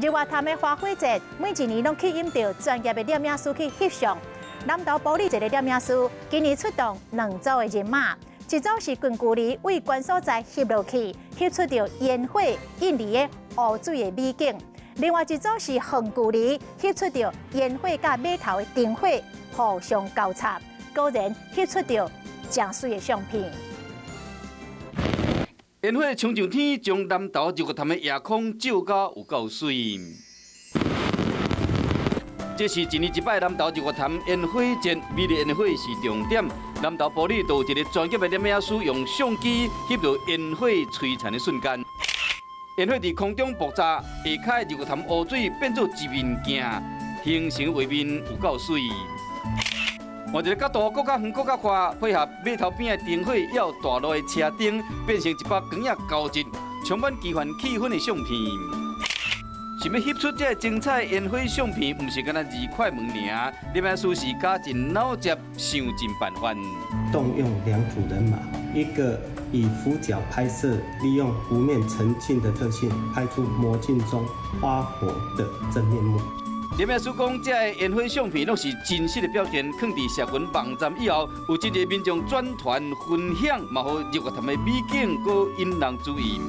日月潭的花火節，每一年攏吸引著專業的攝影師去翕相。南投埔里一个攝影師今年出動兩組的人馬，一組是近距離對懸所在翕落去，翕出著煙火映佇个湖水的美景；另外一組是遠距離翕出著煙火佮碼頭的燈火互相交叉，果然翕出著誠媠的相片。煙火衝上天，將南投日月潭的夜空照甲有夠媠。這是一年一擺南投日月潭煙火節，美麗煙火是重點。南投埔里就有一个專業的攝影師用相機翕著煙火璀璨的瞬間。煙火佇空中爆炸，下跤日月潭湖水變做一面鏡，形成畫面有夠媠。換一个角度，閣較遠、閣較闊，配合碼頭邊的燈火，猶有大路的車燈，變成一幅光影交織、充滿奇幻氣氛的相片。想欲翕出這个精彩煙火相片，毋是干焦二快門爾，攝影師是絞盡腦汁，想盡辦法。動用兩組人馬，一個以俯角拍攝，利用湖面沉靜的特性，拍出魔鏡中花火的真面目。攝影師講，這个煙火相片攏是真實的表現，囥佇社群網站以後，有真濟民眾轉傳分享，嘛予日月潭的美景閣引人注意。